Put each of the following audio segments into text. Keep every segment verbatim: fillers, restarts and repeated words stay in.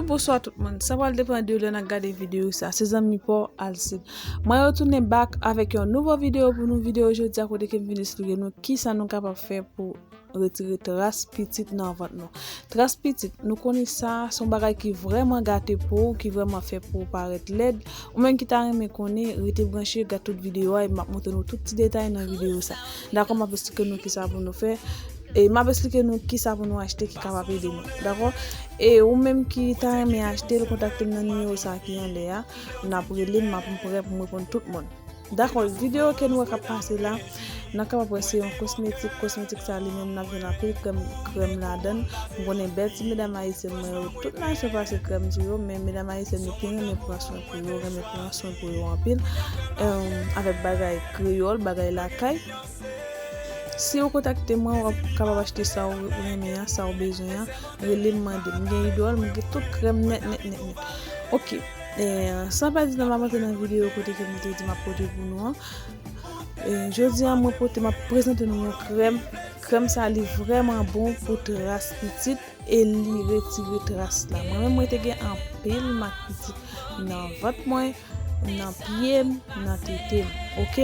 Bonswa tout moun. Sa pral depann de lè n ap gade videyo sa. Se zanmi pa w Alcide. Mwen retounen back avèk yon nouvo videyo pou nou. Videyo jodi a kote ke m vin esplike nou kisa nou kapab fè pou retire tras pitit nan vant nou. Tras pitit, nou konnen sa, se yon bagay ki vrèman gate po w, ki vrèman fè po w parèt lèd. Ou menm ki ta renmen konnen, rete branche, gade tout videyo a, epi m ap montre nou tout ti detay nan videyo sa. Dakò, m ap esplike nou kisa pou nou fè. E m ap esplike nou kisa pou nou achte ki kapab ede nou. Dakò? E ou menm ki ta renmen achte l, kontakte m nan nimewo sa ki anlè a. N ap rele m, m ap prè pou m reponn tout moun. Dakò, videyo ke nou wè k ap pase la, n ap kapab wè se yon kosmetik. Kosmetik sa li menm, n ap jwenn anpil krèm, krèm ladan l. M konnen bèl ti medam ayisyèn mwen yo, tout nasyon pase krèm sou yo, men medam ayisyèn yo pi renmen pran swen pou yo, renmen pran swen pou yo anpil. Em, avèk bagay kreyòl, bagay lakay. Si ou kontakte mwen, w ap kapab achte sa ou renmen an, sa ou bezwen an. Rele m, mande m. M gen idòl, m gen tout krèm nèt, nèt, nèt, nèt. Ok. E, san pèdi tan, m ap antre nan videyo kote ke m te di m ap pote pou nou an. E, jodi a, mwen pote, m ap prezante nou yon krèm. Krèm sa, li vrèman bon pou tras pitit e li retire tras la. Mwen menm, mwen te gen anpil mak pitit nan vant mwen, nan pye m, nan tete m. Ok?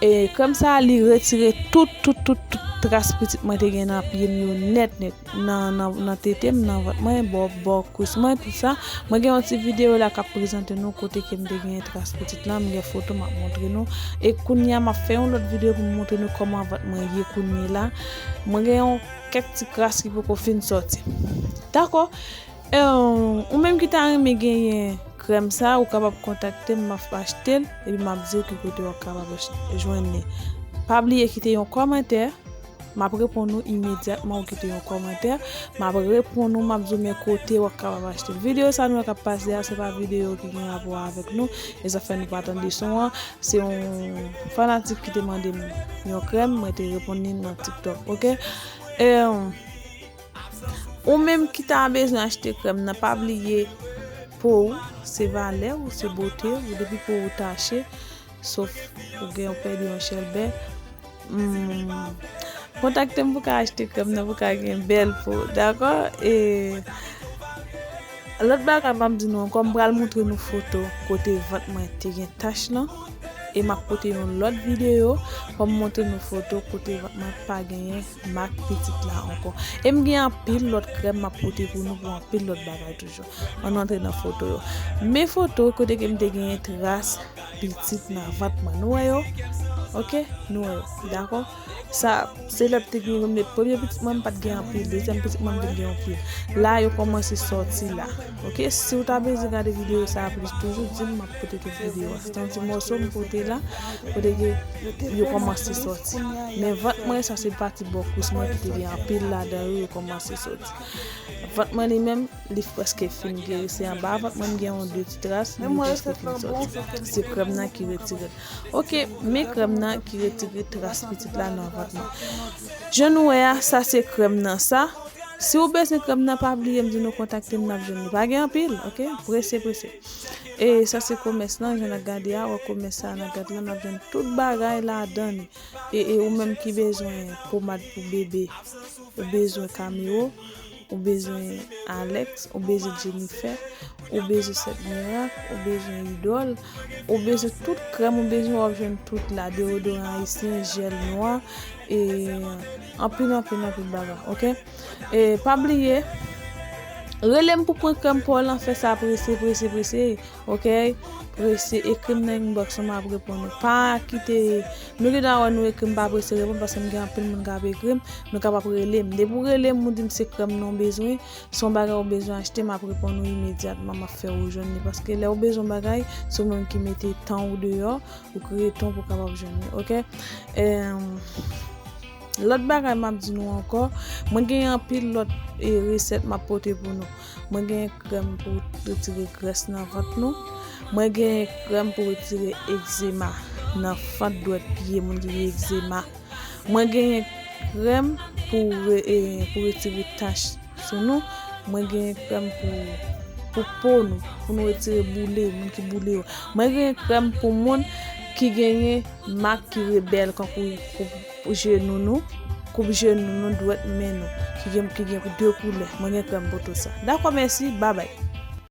E krèm sa a, li retire tout, tout, tout, tout tras pitit mwen te gen nan pye m yo nèt, nèt. Nan, nan, nan tete m, nan vant mwen, bò, bò kwis mwen, tout sa. Mwen gen yon ti videyo la k ap prezante nou kote ke m te genyen tras pitit lan. M gen foto m ap montre nou. E kounye a, m ap fè yon lòt videyo pou m montre nou kòman vant mwen ye kounye la. Mwen gen yon kèk ti kras ki poko fin sòti. Dakò? E, ou menm ki ta renmen genyen krèm sa, ou kapab kontakte m, m ap achte l, epi m ap di w ki kote w ap kapab ach-, jwenn li. Pa bliye kite yon kòmantè, m ap reponn ou imedyatman ou kite yon kòmantè, m ap reponn ou, m ap di w men kote w ap kapab achte l. Videyo sa nou wè k ap pase a, se pa videyo ki gen rapò avèk nou, e sa fè nou pa tande son an. Se yon fanatik ki te mande m yon krèm, mwen te reponn li nan TikTok, ok? E, Ou menm ki ta bezwen achte krèm nan, pa bliye po w se valè w, se bote w, depi po w tache, sof ou gen yon pèdi yon chèlbè, hmm, kontakte m pou ka achte krèm nan, pou ka gen bèl po, dakò? E lòt bagay m ap di nou ankò, m pral montre nou foto kote vant mwen te gen tach lan, e m ap pote yon lòt videyo pou m montre nou foto kote vant mwen pa genyen mak pitit la ankò. E m gen anpil lòt krèm m ap pote pou nou pou anpil lòt bagay toujou. Ann antre nan foto yo. Men foto kote ke m te genyen tras pitit nan vant mwen. Nou wè yo? Ok? Nou wè yo. Dakò? Sa, se lè m te gen premye pitit mwen, m pa t gen anpil. Dezyèm pitit mwen, m te gen anpil. La, yo kòmanse sòti la. Ok? Si w ta bezwen gade videyo sa a plis toujou, di m, m ap pote tout videyo a. Se yon ti mòso m pote la, kote ke yo kòmanse sòti. Men vant mwen, sa se pati bò kwis mwen ki te gen anpil ladan yo, yo kòmanse sòti. Vant mwen li menm, li prèske fin geri. Se anba vant mwen m gen yon de ti tras, li prèske fin sòti. Se krèm nan ki retire l. Ok, men krèm nan ki retire tras pitit la nan vant mwen. Jan nou wè a, sa se krèm nan sa. Si w bezwen krèm nan, pa bliye m di nou kontakte m, n ap jwenn li. Pa gen anpil, ok? Prese, prese. E sa se komès lan, jan n ap gade a, wè komès sa n ap gade la, n ap jwenn tout bagay ladan li. E, e ou menm ki bezwen pomad pou bebe, ou bezwen Cameo, ou bezwen Alex, ou bezwen Jennifer, ou bezwen Sèt Mirak, ou bezwen Idol, ou bezwen tout krèm, ou bezwen w ap jwenn tout la, deodoran ayisyen, jèl nwa, e anpil, anpil, anpil bagay, ok? E pa bliye, rele m pou pran krèm pa w lan, fè sa prese, prese, prese, ok? Prese, ekri m nan inbox mwen, m ap reponn ou. Pa kite, nou gen dwa wè nou ekri m pa prese reponn, paske m gen anpil moun k ap ekri m, nou kapab rele m. Depi w rele m, ou di m se krèm nan w bezwen, se yon bagay ou bezwen achte, m ap reponn ou imedyatman, m ap fè ou jwenn li. Paske lè ou bezwen yon bagay, se ou menm ki mete tan ou deyò, ou kreye tan pou w kapab jwenn li, ok? Em, Lòt bagay m ap di nou ankò, mwen gen anpil lòt, e, resèt m ap pote pou nou. Mwen gen krèm pou retire grès nan vant nou. Mwen gen krèm pou retire egzema nan fant dwèt pye moun ki gen egzema. Mwen gen krèm pou re-, e, pou retire tach sou nou. Mwen gen krèm pou, pou po nou, pou nou retire boule, moun ki boule yo. Mwen gen krèm pou moun ki genyen mak ki rebèl, kankou koup jenou nou, koup jenou nou, dwèt men nou, ki gen, ki gen de koulè. Mwen gen krèm pou tout sa. Dakò, mèsi, babay.